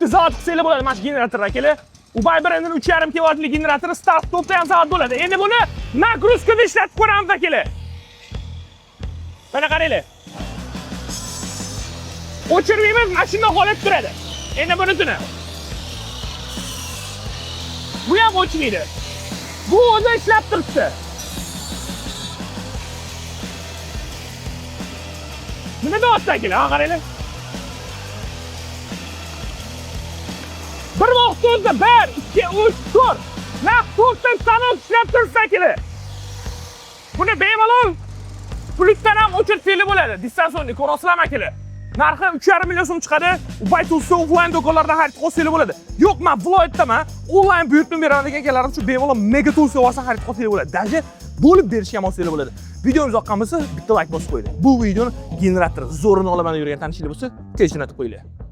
Pultni zavod qilsanglar bo'ladi mana shu generator, akalar. Ubay brendini 3,5 kilovatli generatori start stopda ham zavod bo'ladi. Endi buni нагрузка da ishlatib ko'ramiz, akalar. Mana qaranglar. O'chirmaymiz, mana shunday holat turadi. Endi bunisini. Bu ham o'chmaydi. Bu o'zi ishlab turibdi. Nima deyapti, akalar? Ha, qaranglar. Bir vaqtda o'zida 1, 2, 3, 4. Naq 4 ta stanok ishlab turibdi, akalar. Buni bemalol pultdan ham o'chirsanglar bo'ladi. Дистанционный ko'rasizlarmi, akalar? Narxi 3,5 million so'm chiqadi. Ubay Tools'da offlayn do'konlardan xarid qilsanglar bo'ladi. Yo'q, men viloyatdaman, onlayn buyurtma beraman degan akalarim uchun bemalol Mega Tools'ga borsa xarid qilsanglar bo'ladi. Даже bo'lib berishga ham olsanglar bo'ladi. Videomiz yoqqan bo'lsa, bitta like bosib qo'yinglar. Bu videoni generator zo'rini olaman deb yurgan tanishinglar bo'lsa, tez jo'natib qo'yinglar.